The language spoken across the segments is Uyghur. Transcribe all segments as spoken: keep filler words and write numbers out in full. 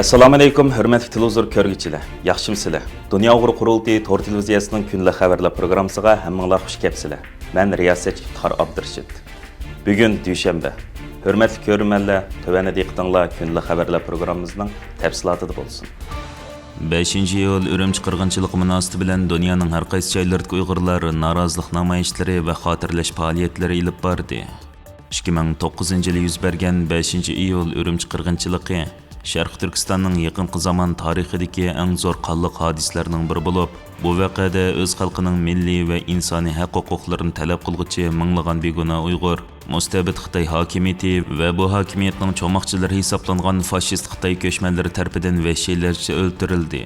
ئەسسالامۇئەلەيكۇم، ھۆرمەتلىك تېلېۋىزور كۆرگۈچىلەر، ياخشىمۇسىلەر؟ دۇنيا ئۇيغۇر قۇرۇلتىيى تور تېلېۋىزىيەسىنىڭ كۈندىلىك خەۋەرلەر پروگراممىسىغا ھەممىڭلار خۇش كەپسىلەر. مەن رىياسەتچى ئىپتىخار ئابدۇرېشىت. بۈگۈن دۈشەنبە. ھۆرمەتلىك كۆرۈرمەنلەر، تۆۋەندە دىققىتىڭلار كۈندىلىك خەۋەرلەر پروگراممىمىزنىڭ تەپسىلاتىدا بولسۇن. بەشىنچى ئىيۇل ئۈرۈمچى قىرغىنچىلىقى مۇناسىۋىتى بىلەن دۇنيانىڭ ھەر قايسى جايلىرىدىكى ئۇيغۇرلار نارازىلىق نامايىشلىرى ۋە خاتىرىلەش پائالىيەتلىرى ئېلىپ باردى. ئىككى مىڭ توققۇزىنچى يىلى يۈز بەرگەن بەشىنچى ئىيۇل ئۈرۈمچى قىرغىنچىلىقى شەرقىي تۈركىستاننىڭ يېقىنقى زامان تارىخىدىكى ئەڭ زور قانلىق ھادىسىلەرنىڭ بىرى بولۇپ، بۇ ۋەقەدە ئۆز خەلقىنىڭ مىللىي ۋە ئىنسانىي ھەق-ھوقۇقلىرىنى تەلەپ قىلغۇچى مىڭلىغان بىگۇناھ ئۇيغۇر مۇستەبىت خىتاي ھاكىمىيىتى ۋە بۇ ھاكىمىيەتنىڭ چوماقچىلىرى ھېسابلانغان فاشىست خىتاي كۆچمەنلىرى تەرىپىدىن ۋەھشىيلەرچە ئۆلتۈرۈلدى.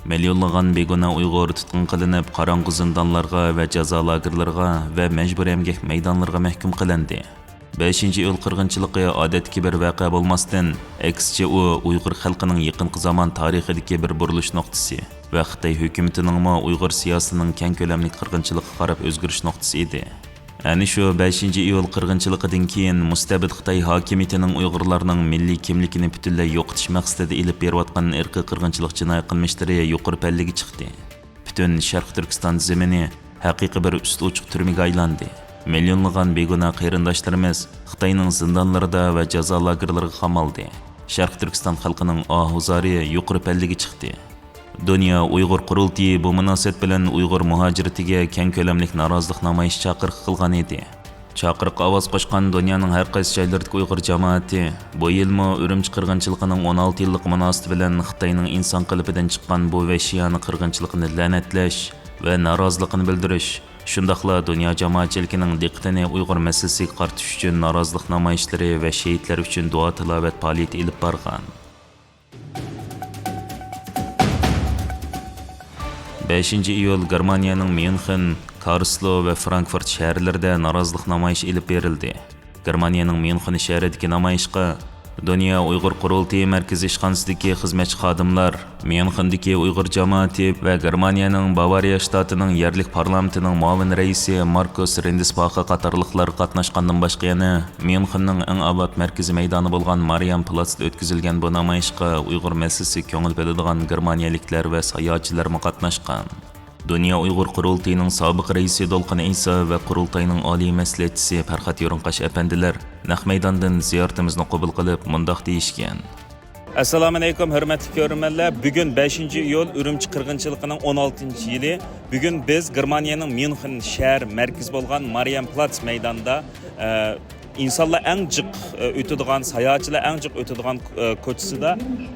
مىليونلىغان بىگۇناھ ئۇيغۇر تۇتقۇن قىلىنىپ، قاراڭغۇ زىندانلارغا ۋە جازا لاگېرلىرىغا ۋە مەجبۇرىي ئەمگەك مەيدانلىرىغا مەھكۇم قىلىندى. بەشىنچى ئىيۇل قىرغىنچىلىقى ئادەتتىكى بىر ۋەقە بولماستىن، ئەكسىچە ئۇ ئۇيغۇر خەلقىنىڭ يېقىنقى زامان تارىخىدىكى بىر بۇرۇلۇش نۇقتىسى ۋە خىتاي ھۆكۈمىتىنىڭمۇ ئۇيغۇر سىياسىتىنىڭ كەڭ كۆلەملىك قىرغىنچىلىققا قاراپ ئۆزگىرىش نۇقتىسى ئىدى. ئەنە شۇ بەشىنچى ئىيۇل قىرغىنچىلىقىدىن كېيىن مۇستەبىت خىتاي ھاكىمىيىتىنىڭ ئۇيغۇرلارنىڭ مىللىي كىملىكىنى پۈتۈنلەي يوقىتىش مەقسىتىدە ئېلىپ بېرىۋاتقان ئىرقىي قىرغىنچىلىق جىنايى قىلمىشلىرى يۇقىرى پەللىگە چىقتى. پۈتۈن شەرقىي تۈركىستان زېمىنى ھەقىقىي بىر ئۈستى ئوچۇق تۈرمىگە ئايلاندى. مىليونلىغان بىگۇناھ قېرىنداشلىرىمىز خىتاينىڭ زىندانلىرىدا ۋە جازا لاگېرلىرىغا قامالدى. شەرقىي تۈركىستان خەلقىنىڭ ئاھۇ-زارى يۇقىرى پەللىگە چىقتى. دۇنيا ئۇيغۇر قۇرۇلتىيى بۇ مۇناسىۋەت بىلەن ئۇيغۇر مۇھاجىرىتىگە كەڭ كۆلەملىك نارازىلىق نامايىشى چاقىرىقى قىلغان ئىدى. چاقىرىققا ئاۋاز قوشقان دۇنيانىڭ ھەر قايسى جايلىرىدىكى ئۇيغۇر جامائىتى بۇ يىلمۇ ئۈرۈمچى قىرغىنچىلىقىنىڭ ئون ئالتە يىللىقى مۇناسىۋىتى بىلەن خىتاينىڭ ئىنسان قېلىپىدىن چىققان بۇ ۋەھشىيانە قىرغىنچىلىقىنى لەنەتلەش ۋە نارازىلىقىنى بىلدۈرۈش، شۇنداقلا دۇنيا جامائەتچىلىكىنىڭ دىققىتىنى ئۇيغۇر مەسىلىسىگە قارىتىش ئۈچۈن نارازىلىق نامايىشلىرى ۋە شېھىتلەر ئۈچۈن دۇئا تىلاۋەت پائالىيىتى ئېلىپ بارغان. بەشىنچى ئىيۇل گېرمانىيەنىڭ ميۇنخېن، كارلسرۇ ۋە فرانكفورت شەھەرلىرىدە نارازىلىق نامايىشى ئېلىپ بېرىلدى. گېرمانىيەنىڭ ميۇنخېن شەھىرىدىكى نامايىشقا دۇنيا ئۇيغۇر قۇرۇلتىيى مەركىزىي ئىشخانىسىدىكى خىزمەتچى خادىملار، ميۇنخېندىكى ئۇيغۇر جامائىتى ۋە گېرمانىيەنىڭ باۋارىيە شتاتىنىڭ يەرلىك پارلامېنتىنىڭ مۇئاۋىن رەئىسى ماركۇس رىندىسباخا قاتارلىقلار قاتناشقاندىن باشقا يەنە ميۇنخېننىڭ ئەڭ ئاۋات مەركىزىي مەيدانى بولغان مارىيان پلاتستا ئۆتكۈزۈلگەن بۇ نامايىشقا ئۇيغۇر مەسىلىسىگە كۆڭۈل بۆلىدىغان گېرمانىيەلىكلەر ۋە ساياھەتچىلەرمۇ قاتناشقان. دۇنيا ئۇيغۇر قۇرۇلتىيىنىڭ سابىق رەئىسى دولقۇن ئەيسا ۋە قۇرۇلتاينىڭ ئالىي مەسلىھەتچىسى پەرھات يورۇنقاش ئەپەندىلەر نەق مەيداندىن زىيارىتىمىزنى قوبۇل قىلىپ مۇنداق دېيىشكەن. ئەسسالامۇئەلەيكۇم، ھۆرمەتلىك كۆرۈرمەنلەر. بۈگۈن بەشىنچى ئىيۇل ئۈرۈمچى قىرغىنچىلىقىنىڭ ئون ئالتىنچى يىلى. بۈگۈن بىز گېرمانىيەنىڭ ميۇنخېن شەھەر مەركىزى بولغان مارىيان پلاتس مەيدانىدا، ئە، ئىنسانلار ئەڭ جىق، ئە، ئۆتىدىغان، ساياھەتچىلەر ئەڭ جىق ئۆتىدىغان، ئە، كوچىسىدا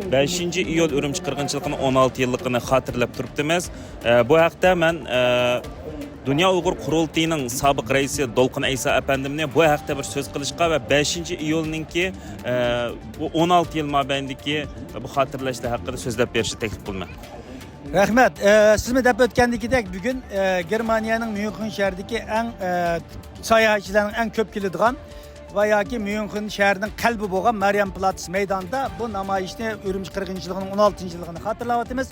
بەشىنچى ئىيۇل ئۈرۈمچى قىرغىنچىلىقىنىڭ ئون ئالتە يىللىقىنى خاتىرىلەپ تۇرۇپتىمىز. ئە، بۇ ھەقتە مەن، ئە، دۇنيا ئۇيغۇر قۇرۇلتىيىنىڭ سابىق رەئىسى دولقۇن ئەيسا ئەپەندىمنى بۇ ھەقتە بىر سۆز قىلىشقا ۋە بەشىنچى ئىيۇلنىڭكى، ئە، بۇ ئون ئالتە يىل مابەينىدىكى بۇ خاتىرىلەشلەر ھەققىدە سۆزلەپ بېرىشنى تەكلىپ قىلىمەن. رەھمەت. ئە، سىزمۇ دەپ ئۆتكەندىكىدەك، بۈگۈن، ئە، گېرمانىيەنىڭ ميۇنخېن شەھىرىدىكى ئەڭ، ئە، ساياھەتچىلەرنىڭ ئەڭ كۆپ كېلىدىغان ۋە ياكى ميۇنخېن شەھىرىنىڭ قەلبى بولغان مارىيان پلاتس مەيدانىدا بۇ نامايىشنى ئۈرۈمچى قىرغىنچىلىقىنىڭ ئون ئالتىنچى يىللىقىنى خاتىرىلەۋاتىمىز.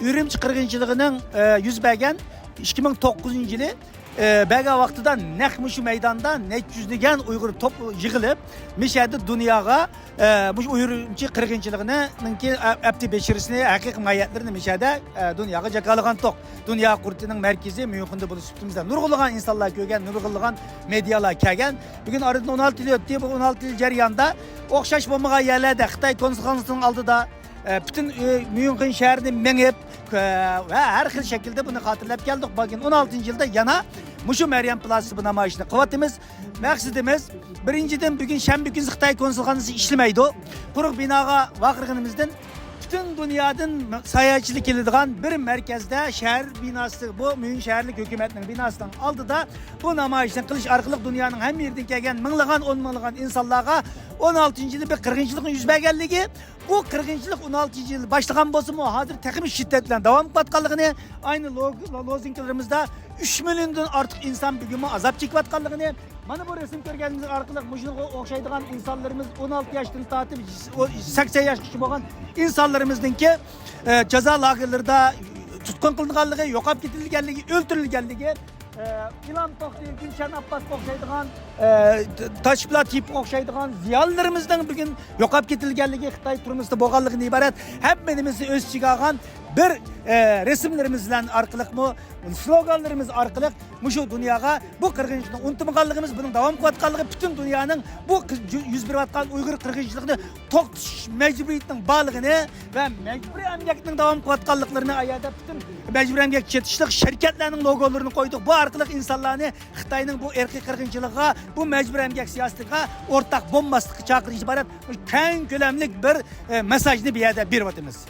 ئۈرۈمچى قىرغىنچىلىقىنىڭ، ئە، يۈز بەرگەن ئىككى مىڭ توققۇزىنچى يىلى، ئە، بەرگەن ۋاقتىدا نەق مۇشۇ مەيداندا نەچچە يۈزلىگەن ئۇيغۇر توپ يىغىلىپ، مىشەدە دۇنياغا، ئە، مۇشۇ ئۈرۈمچى قىرغىنچىلىقىنىڭكى ئەپتى بېشىرىسىنى، ھەقىقىي ماھىيەتلىرىنى مىشەدە، ئە، دۇنياغا جاكارلىغانتۇق. دۇنيا قۇرۇلتىيىنىڭ مەركىزى ميۇنخېندا بولۇش سۈپىتىمىزدە نۇرغۇنلىغان ئىنسانلار كۆرگەن، نۇرغۇنلىغان مېدىيالار كەلگەن. بۈگۈن ئارىدىن ئون ئالتە يىل ئۆتتى. بۇ ئون ئالتە يىل جەريانىدا ئوخشاش بولمىغان يەرلەردە خىتاي كونسۇلخانىسىنىڭ ئالدىدا، ئە، پۈتۈن، ئە، ميۇنخېن شەھىرىنى مېڭىپ، ئە، ۋە ھەر خىل شەكىلدە بۇنى خاتىرىلەپ كەلدۇق. بۈگۈن ئون ئالتىنچى يىلدا يەنە مۇشۇ مەريەم پلاتسىدا بۇ نامايىشنى قىلىۋاتىمىز. مەقسىتىمىز، بىرىنچىدىن، بۈگۈن شەنبە كۈنى خىتاي كونسۇلخانىسى ئىشلىمەيدۇ. قۇرۇق بىناغا ۋارقىرىغىنىمىزدىن، پۈتۈن دۇنيادىن ساياھەتچىلەر كېلىدىغان بىر مەركەزدە شەھەر بىناسى، بۇ ميۇنخېن شەھەرلىك ھۆكۈمەتنىڭ بىناسىنىڭ ئالدىدا بۇ نامايىشنى قىلىش ئارقىلىق دۇنيانىڭ ھەممە يېرىدىن كەلگەن مىڭلىغان، ئون مىڭلىغان ئىنسانلارغا ئون ئالتىنچى يىلى بىر قىرغىنچىلىقنىڭ يۈز بەرگەنلىكى، بۇ قىرغىنچىلىق ئون ئالتىنچى يىلى باشلىغان بولسىمۇ، ھازىر تېخىمۇ شىددەت بىلەن داۋام قىلىۋاتقانلىقىنى، ئاينى لوگ-، لوزۇنكىلىرىمىزدا ئۈچ مىليوندىن ئارتۇق ئىنسان بۈگۈنمۇ ئازاب چېكىۋاتقانلىقىنى، مانا بۇ رەسىم كۆرگەنلىكىڭىز ئارقىلىق مۇشۇنىڭغا ئوخشايدىغان ئىنسانلىرىمىز، ئون ئالتە ياشتىن تارتىپ سەكسەن ياشقىچە بولغان ئىنسانلىرىمىزنىڭكى، ئە، جازا لاگېرلىرىدا تۇتقۇن قىلىنغانلىقى، يوقاپ كېتىلگەنلىكى، ئۆلتۈرۈلگەنلىكى، ئە، ئىلھام توختى، گۈلشەن ئابباسقا ئوخشايدىغان، ئە، تاشپىلات تېيىپقا ئوخشايدىغان زىيالىيلىرىمىزنىڭ بۈگۈن يوقاپ كېتىلگەنلىكى، خىتاي تۈرمىسىدە بولغانلىقىدىن ئىبارەت، ھەممە نېمىسىنى ئۆز ئىچىگە ئالغان بىر، ئە، رەسىملىرىمىز بىلەن ئارقىلىقمۇ، سلوگانلىرىمىز ئارقىلىق مۇشۇ دۇنياغا بۇ قىرغىنچىلىقنى ئۇنتۇمىغانلىقىمىز، بۇنىڭ داۋام قىلىۋاتقانلىقى، پۈتۈن دۇنيانىڭ بۇ قىز-، يۈ-، يۈز بېرىۋاتقان ئۇيغۇر قىرغىنچىلىقىنى توختىتىش مەجبۇرىيىتىنىڭ بارلىقىنى ۋە مەجبۇرىي ئەمگەكنىڭ داۋام قىلىۋاتقانلىقلىرىنى، ئا يەردە پۈتۈن مەجبۇرىي ئەمگەك چېتىشلىق شىركەتلەرنىڭ لوگولىرىنى قويدۇق. بۇ ئارقىلىق ئىنسانلارنى خىتاينىڭ بۇ ئىرقىي قىرغىنچىلىقىغا، بۇ مەجبۇرىي ئەمگەك سىياسىتىگە ئورتاق بولماسلىققا چاقىرىش ئىبارەت كەڭ كۆلەملىك بىر، ئە، مېساژنى بۇ يەردە بېرىۋاتىمىز.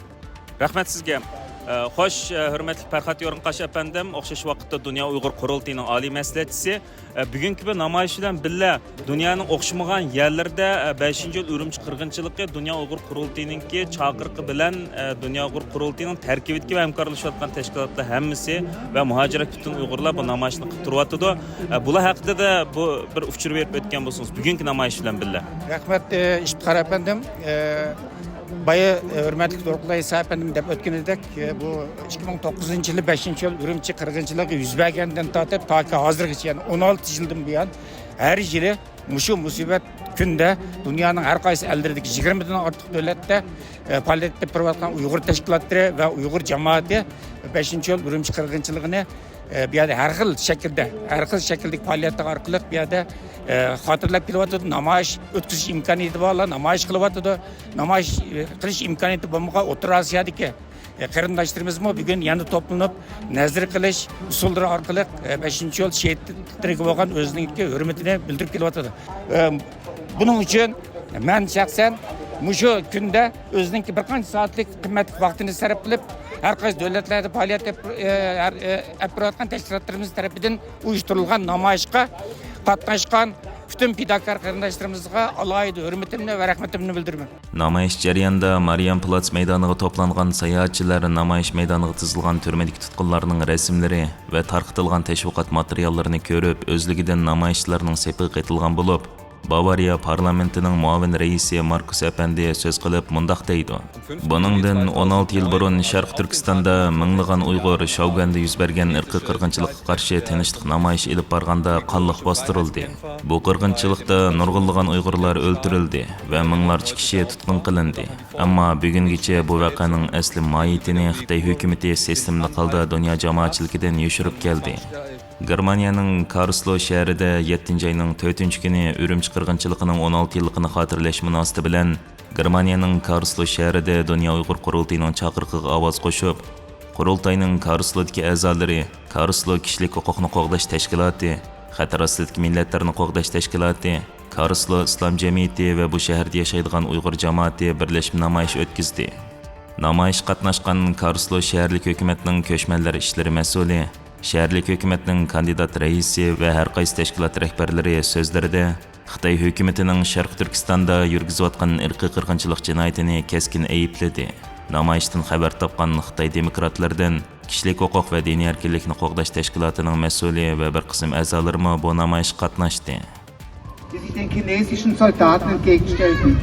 رەھمەت سىزگە. ئە، خوش، ئە، ھۆرمەتلىك پەرھات يورۇنقاش ئەپەندىم، ئوخشاش ۋاقىتتا دۇنيا ئۇيغۇر قۇرۇلتىيىنىڭ ئالىي مەسلىھەتچىسى. ئە، بۈگۈنكى بۇ نامايىش بىلەن بىللە دۇنيانىڭ ئوخشىمىغان يەرلىرىدە، ئە، بەشىنچى يىل ئۈرۈمچى قىرغىنچىلىقى دۇنيا ئۇيغۇر قۇرۇلتىيىنىڭكى چاقىرىقى بىلەن، ئە، دۇنيا ئۇيغۇر قۇرۇلتىيىنىڭ تەركىبىدىكى ۋە ھەمكارلىشىۋاتقان تەشكىلاتلار ھەممىسى ۋە مۇھاجىرەت پۈتۈن ئۇيغۇرلار بۇ نامايىشنى قىلىپ تۇرۇۋاتىدۇ. ئە، بۇلار ھەققىدە بۇ بىر ئۇچۇر بېرىپ ئۆتكەن بولسىڭىز، بۈگۈنكى نامايىش بىلەن بىللە. رەھمەت، ئە، ئىپتىخار ئەپەندىم. ئە، بايا، ئە، ھۆرمەتلىك تۇرغۇتئاي ئىسا ئەپەندىم دەپ ئۆتكىنىدەك، ئە، بۇ ئىككى مىڭ توققۇزىنچى يىلى بەشىنچى يىل ئۈرۈمچى قىرغىنچىلىقى يۈز بەرگەندىن تارتىپ تاكى ھازىرغىچە، يەنى ئون ئالتە يىلدىن بۇيان ھەر يىلى مۇشۇ مۇسىبەت كۈندە دۇنيانىڭ ھەر قايسى ئەللىرىدىكى يىگىرمىدىن ئارتۇق دۆلەتتە، ئە، پائالىيەت ئېلىپ بېرىۋاتقان ئۇيغۇر تەشكىلاتلىرى ۋە ئۇيغۇر جامائىتى بەشىنچى يىل ئۈرۈمچى قىرغىنچىلىقىنى ئە، بۇ يەردە ھەر خىل شەكىلدە، ھەر خىل شەكىلدىكى پائالىيەتلەر ئارقىلىق بۇ يەردە، ئە، خاتىرىلەپ كېلىۋاتىدۇ. نامايىش ئۆتكۈزۈش ئىمكانىيىتى بارلار نامايىش قىلىۋاتىدۇ. نامايىش، ئە، قىلىش ئىمكانىيىتى بولمىغان ئوتتۇرا ئاسىيادىكى، ئە، قېرىنداشلىرىمىزمۇ بۈگۈن يەنە توپلىنىپ، نەزىر قىلىش ئۇسۇللىرى ئارقىلىق، ئە، بەشىنچى يىل شېھىتلىرىگە بولغان ئۆزىنىڭكى ھۆرمىتىنى بىلدۈرۈپ كېلىۋاتىدۇ. ئە، بۇنىڭ ئۈچۈن مەن شەخسەن مۇشۇ كۈندە ئۆزىنىڭكى بىر قانچە سائەتلىك قىممەتلىك ۋاقتىنى سەرپ قىلىپ، ھەر قايسى دۆلەتلەردە پائالىيەت ئېلىپ، ئە، ھەر، ئە، ئېلىپ بېرىۋاتقان تەشكىلاتلىرىمىز تەرىپىدىن ئۇيۇشتۇرۇلغان نامايىشقا قاتناشقان پۈتۈن پىداكار قېرىنداشلىرىمىزغا ئالاھىدە ھۆرمىتىمنى ۋە رەھمىتىمنى بىلدۈرىمەن. نامايىش جەريانىدا مارىيان پلاتس مەيدانىغا توپلانغان ساياھەتچىلەر نامايىش مەيدانىغا تىزىلغان تۈرمىدىكى تۇتقۇنلارنىڭ رەسىملىرى ۋە تارقىتىلغان تەشۋىقات ماتېرىياللىرىنى كۆرۈپ، ئۆزلۈكىدىن نامايىشچىلارنىڭ سېپىگە قېتىلغان بولۇپ، باۋارىيە پارلامېنتىنىڭ مۇئاۋىن رەئىسى ماركۇس ئەپەندى سۆز قىلىپ مۇنداق دەيدۇ: بۇنىڭدىن ئون ئالتە يىل بۇرۇن شەرقىي تۈركىستاندا مىڭلىغان ئۇيغۇر شاۋگۈەندە يۈز بەرگەن ئىرقىي قىرغىنچىلىققا قارشى تىنچلىق نامايىش ئېلىپ بارغاندا قانلىق باستۇرۇلدى. بۇ قىرغىنچىلىقتا نۇرغۇنلىغان ئۇيغۇرلار ئۆلتۈرۈلدى ۋە مىڭلارچە كىشى تۇتقۇن قىلىندى. ئەمما بۈگۈنگىچە بۇ ۋەقەنىڭ ئەسلى ماھىيىتىنى خىتاي ھۆكۈمىتى سىستېمىلىق ھالدا دۇنيا جامائەتچىلىكىدىن يوشۇرۇپ كەلدى. گېرمانىيەنىڭ كارلسلو شەھىرىدە يەتتىنچى ئاينىڭ تۆتىنچى كۈنى ئۈرۈمچى قىرغىنچىلىقىنىڭ ئون ئالتە يىللىقىنى خاتىرىلەش مۇناسىۋىتى بىلەن، گېرمانىيەنىڭ كارلسلو شەھىرىدە دۇنيا ئۇيغۇر قۇرۇلتىيىنىڭ چاقىرىقىغا ئاۋاز قوشۇپ، قۇرۇلتاينىڭ كارلسلودىكى ئەزالىرى كارلسلو كىشىلىك ھوقۇقنى قوغداش تەشكىلاتى، خەتەر ئاستىدىكى مىللەتلەرنى قوغداش تەشكىلاتى، كارلسلو ئىسلام جەمئىيىتى ۋە بۇ شەھەردە ياشايدىغان ئۇيغۇر جامائىتى بىرلەشمە نامايىش ئۆتكۈزدى. نامايىشقا قاتناشقان كارلسلو شەھەرلىك ھۆكۈمەتنىڭ كۆچمەنلەر ئىشلىرى مەسئۇلى، شەھەرلىك ھۆكۈمەتنىڭ كاندىدات رەئىسى ۋە ھەر قايسى تەشكىلات رەھبەرلىرى سۆزلىرىدە خىتاي ھۆكۈمىتىنىڭ شەرقىي تۈركىستاندا يۈرگۈزۈۋاتقان ئىرقىي قىرغىنچىلىق جىنايىتىنى كەسكىن ئەيىبلىدى. نامايىشتىن خەۋەر تاپقان خىتاي دېموكراتلىرىدىن كىشىلىك ھوقۇق ۋە دىنىي ئەركىنلىكنى قوغداش تەشكىلاتىنىڭ مەسئۇلى ۋە بىر قىسىم ئەزالىرىمۇ بۇ نامايىشقا قاتناشتى. Die sich den chinesischen Soldaten entgegenstellten.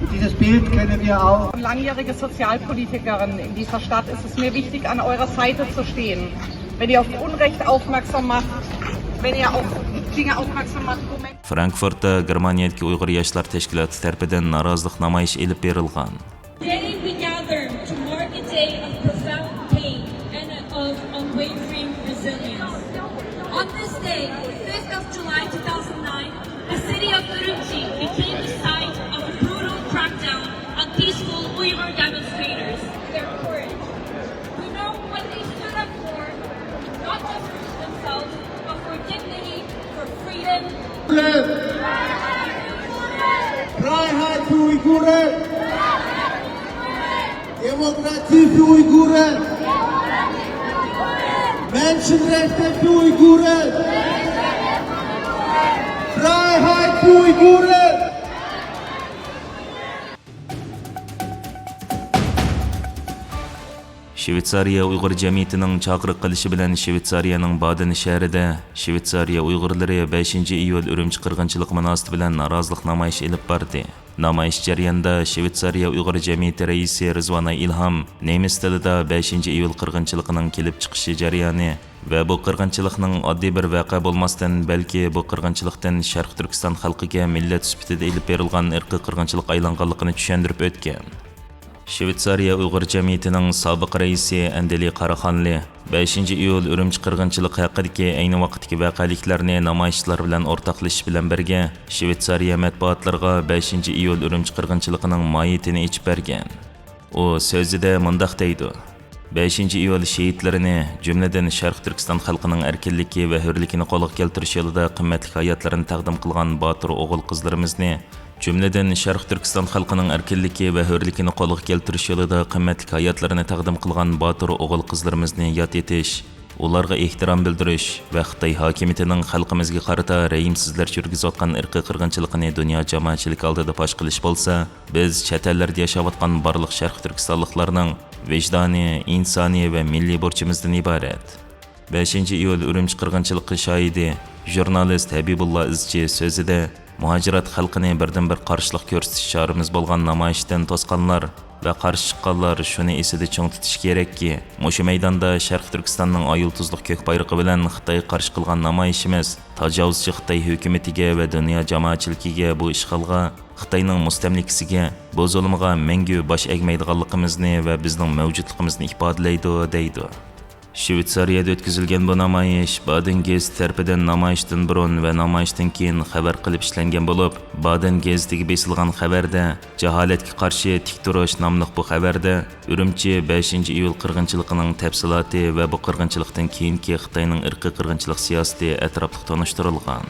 Und dieses Bild kennen wir auch. Langjährige Sozialpolitikerin in dieser Stadt ist es mir wichtig, an eurer Seite zu stehen, wenn ihr auf Unrecht aufmerksam macht, wenn ihr auf Dinge aufmerksam macht, wo Menschen فرانكفورتتا گېرمانىيەدىكى ئۇيغۇر ياشلار تەشكىلاتى تەرىپىدىن نارازىلىق نامايىشى ئېلىپ بېرىلغان. Today we gather to mark a day of profound pain and of unwavering resilience. On this day, fifth of July two thousand nine, the city of Urumqi became the site of a brutal crackdown on peaceful Uyghur demonstrators. Their courage. We know what they stood up for, not just for themselves, but for dignity, for freedom. Freiheit für Uiguren! Demokratie für Uiguren! Menschenrechte für Uiguren! Freiheit für Uiguren! شىۋېتسارىيە ئۇيغۇر جەمئىيىتىنىڭ چاقىرىق قىلىشى بىلەن شىۋېتسارىيەنىڭ بادېن شەھىرىدە شىۋېتسارىيە ئۇيغۇرلىرى بەشىنچى ئىيۇل ئۈرۈمچى قىرغىنچىلىقى مۇناسىۋىتى بىلەن نارازىلىق نامايىشى ئېلىپ باردى. نامايىش جەريانىدا شىۋېتسارىيە ئۇيغۇر جەمئىيىتى رەئىسى رىزۋاناي ئىلھام نېمىس تىلىدا بەشىنچى ئىيۇل قىرغىنچىلىقىنىڭ كېلىپ چىقىشى جەريانى، ۋە بۇ قىرغىنچىلىقنىڭ ئاددىي بىر ۋەقە بولماستىن، بەلكى بۇ قىرغىنچىلىقتىن شەرقىي تۈركىستان خەلقىگە مىللەت سۈپىتىدە ئېلىپ بېرىلغان ئىرقىي قىرغىنچىلىق ئايلانغانلىقىنى چۈشەندۈرۈپ ئۆتكەن. شۋېتسارىيە ئۇيغۇر جەمئىيىتىنىڭ سابىق رەئىسى ئەندىلى قاراخانلى بەشىنچى ئىيۇل ئۈرۈمچى قىرغىنچىلىقى ھەققىدىكى ئەينى ۋاقىتتىكى ۋەقەلىكلەرنى نامايىشچىلار بىلەن ئورتاقلىشىش بىلەن بىرگە، شۋېتسارىيە مەتبۇئاتلىرىغا بەشىنچى ئىيۇل ئۈرۈمچى قىرغىنچىلىقىنىڭ ماھىيىتىنى ئېچىپ بەرگەن. ئۇ سۆزىدە مۇنداق دەيدۇ: بەشىنچى ئىيۇل شېھىتلىرىنى، جۈملىدىن شەرقىي تۈركىستان خەلقىنىڭ ئەركىنلىكى ۋە ھۆرلۈكىنى قولغا كەلتۈرۈش يولىدا قىممەتلىك ھاياتلىرىنى تەقدىم قىلغان باتۇر ئوغۇل-قىزلىرىمىزنى، جۈملىدىن شەرقىي تۈركىستان خەلقىنىڭ ئەركىنلىكى ۋە ھۆرلۈكىنى قولغا كەلتۈرۈش يولىدا قىممەتلىك ھاياتلىرىنى تەقدىم قىلغان باتۇر ئوغۇل-قىزلىرىمىزنى ياد ئېتىش، ئۇلارغا ئېھتىرام بىلدۈرۈش ۋە خىتاي ھاكىمىيىتىنىڭ خەلقىمىزگە قارىتا رەھىمسىزلەرچە يۈرگۈزۈۋاتقان ئىرقىي قىرغىنچىلىقىنى دۇنيا جامائەتچىلىكى ئالدىدا پاش قىلىش بولسا، بىز چەت ئەللەردە ياشاۋاتقان بارلىق شەرقىي تۈركىستانلىقلارنىڭ ۋىجدانىي، ئىنسانىي ۋە مىللىي بۇرچىمىزدىن ئىبارەت. بەشىنچى ئىيۇل ئۈرۈمچى قىرغىنچىلىقى شاھىدى، ژۇرنالىست ھەبىبۇللا ئىزچى سۆزىدە، مۇھاجىرات خەلقىنى بىردىنبىر قارشىلىق كۆرسىتىش چارىمىز بولغان نامايىشتىن توسقانلار ۋە قارشى چىققانلار شۇنى ئېسىدە چىڭ تۇتۇشى كېرەككى، مۇشۇ مەيداندا شەرقىي تۈركىستاننىڭ ئاي يۇلتۇزلۇق كۆك بايرىقى بىلەن خىتايغا قارشى قىلغان نامايىشىمىز تاجاۋۇزچى خىتاي ھۆكۈمىتىگە ۋە دۇنيا جامائەتچىلىكىگە بۇ ئىشغالغا، خىتاينىڭ مۇستەملىكىسىگە، بۇ زۇلۇمغا مەڭگۈ باش ئەگمەيدىغانلىقىمىزنى ۋە بىزنىڭ مەۋجۇتلۇقىمىزنى ئىپادىلەيدۇ، دەيدۇ. شۋېتسارىيەدە ئۆتكۈزۈلگەن بۇ نامايىش بادېن گېزىتى تەرىپىدىن نامايىشتىن بۇرۇن ۋە نامايىشتىن كېيىن خەۋەر قىلىپ ئىشلەنگەن بولۇپ، بادېن گېزىتىگە بېسىلغان خەۋەردە جاھالەتكە قارشى تىك تۇرۇش ناملىق بۇ خەۋەردە ئۈرۈمچى بەشىنچى ئىيۇل قىرغىنچىلىقىنىڭ تەپسىلاتى ۋە بۇ قىرغىنچىلىقتىن كېيىنكى خىتاينىڭ ئىرقىي قىرغىنچىلىق سىياسىتى ئەتراپلىق تونۇشتۇرۇلغان.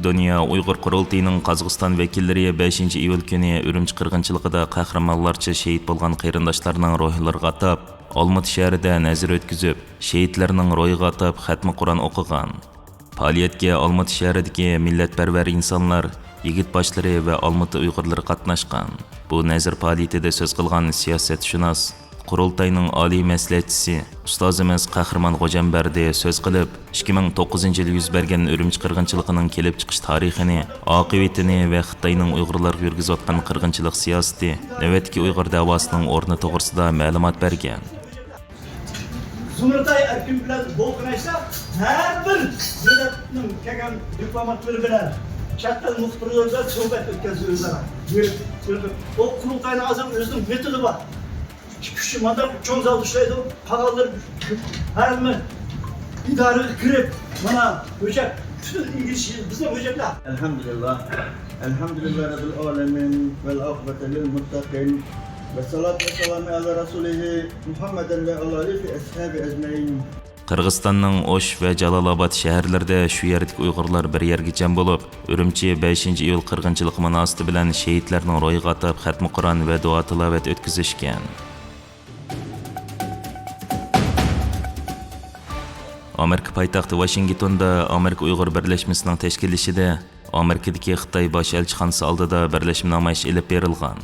دۇنيا ئۇيغۇر قۇرۇلتىيىنىڭ قازاقىستان ۋەكىللىرى بەشىنچى ئىيۇل كۈنى ئۈرۈمچى قىرغىنچىلىقىدا قەھرىمانلارچە شېھىت بولغان قېرىنداشلارنىڭ روھلىرىغا ئاتاپ، ئالمۇتى شەھىرىدە نەزىر ئۆتكۈزۈپ، شېھىتلەرنىڭ روھىغا ئاتاپ خەتمە قۇرئان ئوقۇغان. پائالىيەتكە ئالمۇتى شەھىرىدىكى مىللەتپەرۋەر ئىنسانلار، يىگىت باشلىرى ۋە ئالمۇتى ئۇيغۇرلىرى قاتناشقان. بۇ نەزىر پائالىيىتىدە سۆز قىلغان سىياسەتشۇناس، قۇرۇلتاينىڭ ئالىي مەسلىھەتچىسى، ئۇستازىمىز قەھرىمان غوجامبەردى سۆز قىلىپ، ئىككى مىڭ توققۇزىنچى يىل يۈز بەرگەن ئۈرۈمچى قىرغىنچىلىقىنىڭ كېلىپ چىقىش تارىخىنى، ئاقىۋىتىنى ۋە خىتاينىڭ ئۇيغۇرلارغا يۈرگۈزۈۋاتقان قىرغىنچىلىق سىياسىتى، نۆۋەتتىكى ئۇيغۇر دەۋاسىنىڭ ئورنى توغرىسىدا مەلۇمات بەرگەن. زۇمرىتاي ئەركىن بىلەن دولقۇن ئەيسا ھەر بىر دۆلەتنىڭ كەلگەن دىپلوماتلىرى بىلەن، چەت ئەل مۇخبىرلىرى بىلەن سۆھبەت ئۆتكەزدى ئۆزئارا. بۇ، بۇ، بۇ قۇرۇلتاينىڭ ھازىر ئۆزىنىڭ مېتودى بار. ئىككى كىشى مانداق چوڭ زالدا ئۇچرايدۇ، قالغانلىرى ھەممە ئىدارىگە كىرىپ، مانا ھۆججەت، پۈتۈن ئىنگلىزچە بىزنىڭ ھۆججەتلەر. الحمد لله. الحمد لله رب العالمين والعاقبة للمتقين والصلاة والسلام على رسوله محمد وعلى آله وأصحابه أجمعين. قىرغىزىستاننىڭ ئوش ۋە جالال ئاباد شەھەرلىرىدە شۇ يەردىكى ئۇيغۇرلار بىر يەرگە جەم بولۇپ، ئۈرۈمچى بەشىنچى ئىيۇل قىرغىنچىلىقى مۇناسىۋىتى بىلەن شېھىتلەرنىڭ روھىغا ئاتاپ خەتمە قۇرئان ۋە دۇئا تىلاۋەت ئۆتكۈزۈشكەن. ئامېرىكا پايتەختى ۋاشىنگتوندا ئامېرىكا ئۇيغۇر بىرلەشمىسىنىڭ تەشكىللىشىدە ئامېرىكىدىكى خىتاي باش ئەلچىخانىسى ئالدىدا بىرلەشمە نامايىش ئېلىپ بېرىلغان.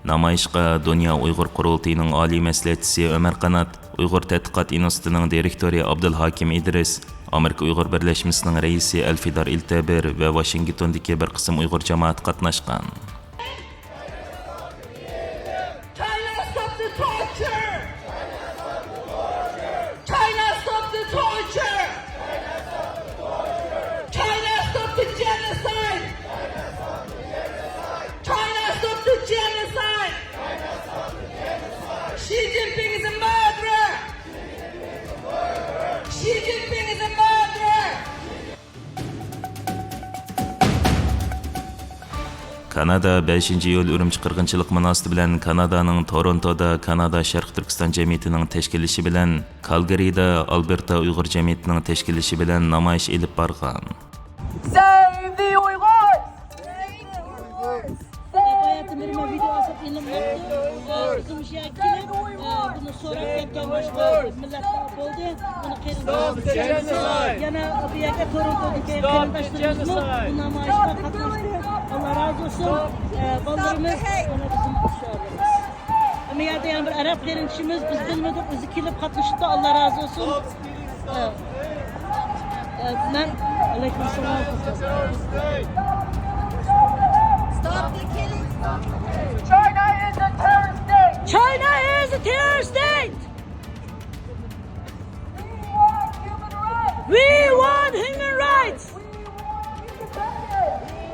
نامايىشقا دۇنيا ئۇيغۇر قۇرۇلتىيىنىڭ ئالىي مەسلىھەتچىسى ئۆمەر قانات، ئۇيغۇر تەتقىقات ئىنستىتۇتىنىڭ دىرېكتورى ئابدۇلھاكىم ئىدرىس، ئامېرىكا ئۇيغۇر بىرلەشمىسىنىڭ رەئىسى ئەلفىدار ئىلتەبىر ۋە ۋاشىنگتوندىكى بىر قىسىم ئۇيغۇر جامائىتى قاتناشقان. China, stop the torture! China, stop the torture! China, stop the genocide! China, stop the genocide! Xi Jinping is a murderer! Xi Jinping is a murderer! كانادا بەشىنچى ئىيۇل ئۈرۈمچى قىرغىنچىلىقى مۇناسىۋىتى بىلەن كانادانىڭ تورونتودا كانادا شەرقىي تۈركىستان جەمئىيىتىنىڭ تەشكىللىشى بىلەن، كالگىرىدا ئالبېرتا ئۇيغۇر جەمئىيىتىنىڭ تەشكىللىشى بىلەن نامايىش ئېلىپ بارغان. Save the Uyghurs! باياتىن بېرى مەن ۋىدېئو ئاساپ ئېلىپ ماڭدىم. ئۆزۈم شۇ يەرگە كېلىپ، بۇنى سوراپ كەتكەن باشقا مىللەتلەر بولدى. بۇنى قېرىنداشلىرىمىز يەنە بۇ يەرگە تورونتودىكى قېرىنداشلىرىمىزمۇ بۇ نامايىشقا قاتناشتى. ئاللا رازى بولسۇن. بالىلىرىمىز يەنە بىزنىڭ شوئارلىرىمىز. ئەمما يەردە يەنە بىر ئەرەب قېرىندىشىمىز، بىز بىلمىدۇق، ئۆزى كېلىپ قاتنىشىپتۇ. ئاللا رازى بولسۇن. مەن، ئەلەيكۇم سالام. Stop the killing. China is a terrorist state. China is a Terror state! We want human rights! We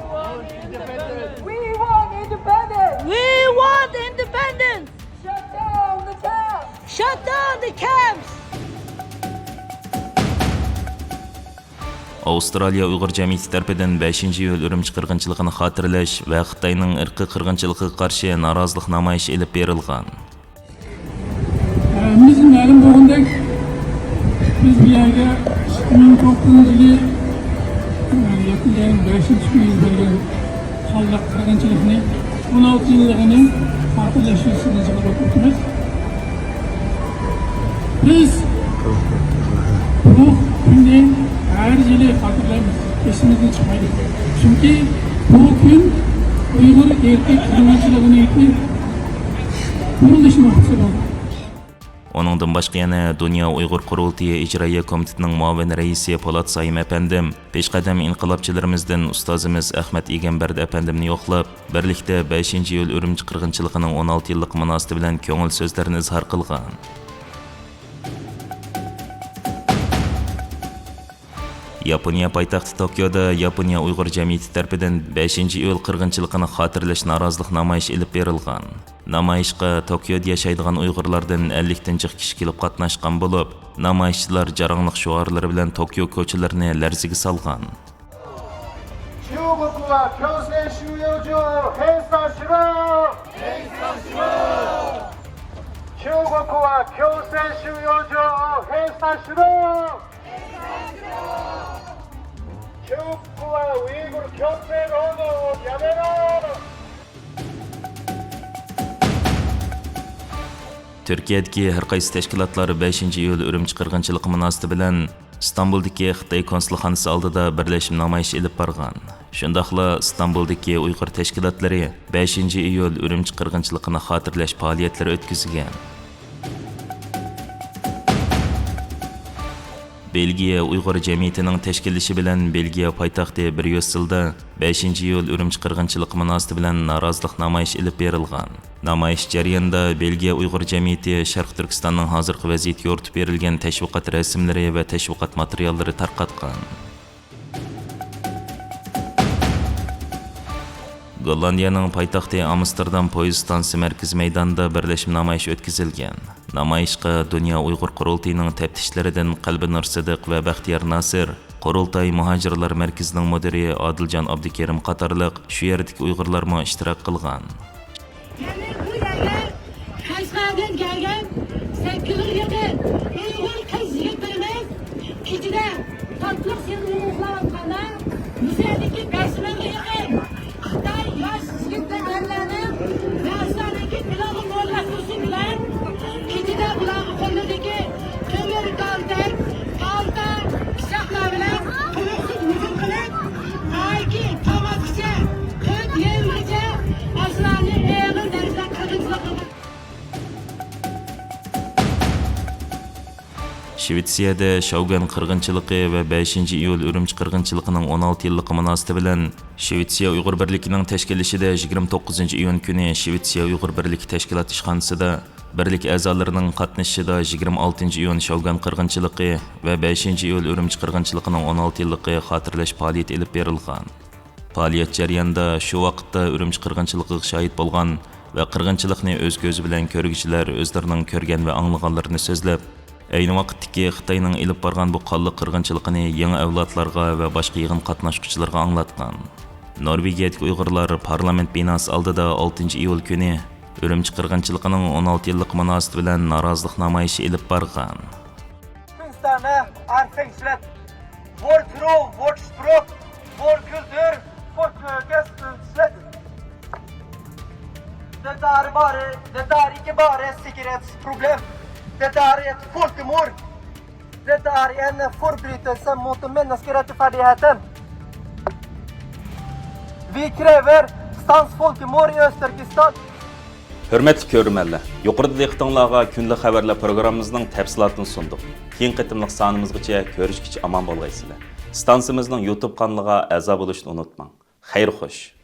want independence! We want independence! We want independence! Shut down the camps! Shut down the camps! ئاۋسترالىيە ئۇيغۇر جەمئىيىتى تەرىپىدىن بەشىنچى ئىيۇل ئۈرۈمچى قىرغىنچىلىقىنى خاتىرىلەش ۋە خىتاينىڭ ئىرقىي قىرغىنچىلىقىغا قارشى نارازىلىق نامايىشى ئېلىپ بېرىلغان. ھەممىمىزگە مەلۇم بولغاندەك، بىز بۇ يەرگە ئىككى مىڭ توققۇزىنچى يىلى، يەتتىنچى ئاينىڭ بەشىنچى كۈنى يۈز بەرگەن قانلىق قىرغىنچىلىقنى ئون ئالتە يىللىقىنى خاتىرىلەش يۈزىسىدىن يىغىلىپ ئولتۇرىمىز. بىز بۇ كۈننى ھەر يىلى خاتىرىلەيمىز، ئېسىمىزدىن چىقمايدۇ. چۈنكى بۇ كۈن ئۇيغۇر ئىرقىي قىرغىنچىلىقىنىڭكى بۇرۇلۇش نۇقتىسى بولدى. ئۇنىڭدىن باشقا يەنە دۇنيا ئۇيغۇر قۇرۇلتىيى ئىجرائىيە كومىتېتىنىڭ مۇئاۋىن رەئىسى پولات سايىم ئەپەندىم، پېشقەدەم ئىنقىلابچىلىرىمىزدىن ئۇستازىمىز ئەخمەت ئىگەمبەردى ئەپەندىمنى يوقلاپ، بىرلىكتە بەشىنچى ئىيۇل ئۈرۈمچى قىرغىنچىلىقىنىڭ ئون ئالتە يىللىقى مۇناسىۋىتى بىلەن كۆڭۈل سۆزلىرىنى ئىزھار قىلغان. ياپونىيە پايتەختى توكيودا ياپونىيە ئۇيغۇر جەمئىيىتى تەرىپىدىن بەشىنچى ئىيۇل قىرغىنچىلىقىنى خاتىرىلەش نارازىلىق نامايىشى ئېلىپ بېرىلغان. نامايىشقا توكيودا ياشايدىغان ئۇيغۇرلاردىن ئەللىكتىن جىق كىشى كېلىپ قاتناشقان بولۇپ، نامايىشچىلار جاراڭلىق شوئارلىرى بىلەن توكيو كوچىلىرىنى لەرزىگە سالغان. 中国は強制収容所を閉鎖しろ。中国は強制収容所を閉鎖しろ。中国はウイグル強制労働をやめろ。 تۈركىيەدىكى ھەر قايسى تەشكىلاتلار بەشىنچى ئىيۇل ئۈرۈمچى قىرغىنچىلىقى مۇناسىۋىتى بىلەن ئىستانبۇلدىكى خىتاي كونسۇلخانىسى ئالدىدا بىرلەشمە نامايىش ئېلىپ بارغان. شۇنداقلا ئىستانبۇلدىكى ئۇيغۇر تەشكىلاتلىرى بەشىنچى ئىيۇل ئۈرۈمچى قىرغىنچىلىقىنى خاتىرىلەش پائالىيەتلىرى ئۆتكۈزگەن. بېلگىيە ئۇيغۇر جەمئىيىتىنىڭ تەشكىللىشى بىلەن بېلگىيە پايتەختى بريۇسسېلدا بەشىنچى ئىيۇل ئۈرۈمچى قىرغىنچىلىقى مۇناسىۋىتى بىلەن نارازىلىق نامايىشى ئېلىپ بېرىلغان. نامايىش جەريانىدا بېلگىيە ئۇيغۇر جەمئىيىتى شەرقىي تۈركىستاننىڭ ھازىرقى ۋەزىيىتى يورۇتۇپ بېرىلگەن تەشۋىقات رەسىملىرى ۋە تەشۋىقات ماتېرىياللىرى تارقاتقان. گوللاندىيەنىڭ پايتەختى ئامستېردام پويىز ئىستانسىسى مەركىزىي مەيدانىدا بىرلەشمە نامايىش ئۆتكۈزۈلگەن. نامايىشقا دۇنيا ئۇيغۇر قۇرۇلتىيىنىڭ تەپتىشلىرىدىن قەلبىنۇر سىدىق ۋە بەختىيار ناسىر، قۇرۇلتاي مۇھاجىرلار مەركىزىنىڭ مۇدىرى ئادىلجان ئابدۇكېرىم قاتارلىق شۇ يەردىكى ئۇيغۇرلارمۇ ئىشتىراك قىلغان. يەنى بۇ يەرگە قەشقەردىن كەلگەن سەككىز مىڭغا يېقىن ئۇيغۇر قىز يىگىتلىرىمىز كېچىدە تاتلىق سېرىنلىق ئۇخلاۋاتقاندا، مۇشۇ يەردىكى بەش مىڭغا يېقىن خىتاي ياش يىگىت ۋە ئەرلەرنىڭ مەھسۇلاتنىڭكى پىلانلىق ئورۇنلاشتۇرۇشى بىلەن كېچىدە بۇلارغا قوللىرىدىكى تۆمۈر، كالتەك، پالتا، پىچاقلار بىلەن تۇيۇقسىز ھۇجۇم قىلىپ، ئايكى تامازغىچە، تۆت يېرىمگىچە ئاشۇلارنى ئېغىر دەرىجىدە قىرغىنچىلىق قىلغان. شىۋېتسىيەدە شاۋگۈەن قىرغىنچىلىقى ۋە بەشىنچى ئىيۇل ئۈرۈمچى قىرغىنچىلىقىنىڭ ئون ئالتە يىللىقى مۇناسىۋىتى بىلەن شىۋېتسىيە ئۇيغۇر بىرلىكىنىڭ تەشكىللىشىدە يىگىرمە توققۇزىنچى ئىيۇن كۈنى شىۋېتسىيە ئۇيغۇر بىرلىكى تەشكىلات ئىشخانىسىدا بىرلىك ئەزالىرىنىڭ قاتنىشىشىدا يىگىرمە ئالتىنچى ئىيۇن شاۋگۈەن قىرغىنچىلىقى ۋە بەشىنچى ئىيۇل ئۈرۈمچى قىرغىنچىلىقىنىڭ ئون ئالتە يىللىقى خاتىرىلەش پائالىيىتى ئېلىپ بېرىلغان. پائالىيەت جەريانىدا شۇ ۋاقىتتا ئۈرۈمچى قىرغىنچىلىقىغا شاھىت بولغان ۋە قىرغىنچىلىقنى ئۆز كۆزى بىلەن كۆرگۈچىلەر ئۆزلىرىنىڭ كۆرگەن ۋە ئاڭلىغانلىرىنى سۆزلەپ، ئەينى ۋاقىتتىكى خىتاينىڭ ئېلىپ بارغان بۇ قانلىق قىرغىنچىلىقىنى يېڭى ئەۋلادلارغا ۋە باشقا يىغىن قاتناشقۇچىلىرىغا ئاڭلاتقان. نورۋېگىيەدىكى ئۇيغۇرلار پارلامېنت بىناسى ئالدىدا ئالتىنچى ئىيۇل كۈنى ئۈرۈمچى قىرغىنچىلىقىنىڭ ئون ئالتە يىللىقى مۇناسىۋىتى بىلەن نارازىلىق نامايىشى ئېلىپ بارغان. Fünfzehner Arfengschwet. Vår tro, vårt språk, vår kultur, vårt Norges utslett. Det er bare, det er ikke bare sikkerhetsproblem. Det er et folkemord. Det er en forbrytelse mot menneskerettigheten. Vi krever stans folkemord i Øst-Turkestan. ھۆرمەتلىك كۆرۈرمەنلەر، يۇقىرىدا دىققىتىڭلارغا كۈندىلىك خەۋەرلەر پروگراممىمىزنىڭ تەپسىلاتىنى سۇندۇق. كېيىنكى قېتىملىق سانىمىزغىچە كۆرۈشكىچە ئامان بولغايسىلەر. ئىستانسىمىزنىڭ يۇتۇب قانىلىغا ئەزا بولۇشنى ئۇنتۇماڭ. خەير خوش.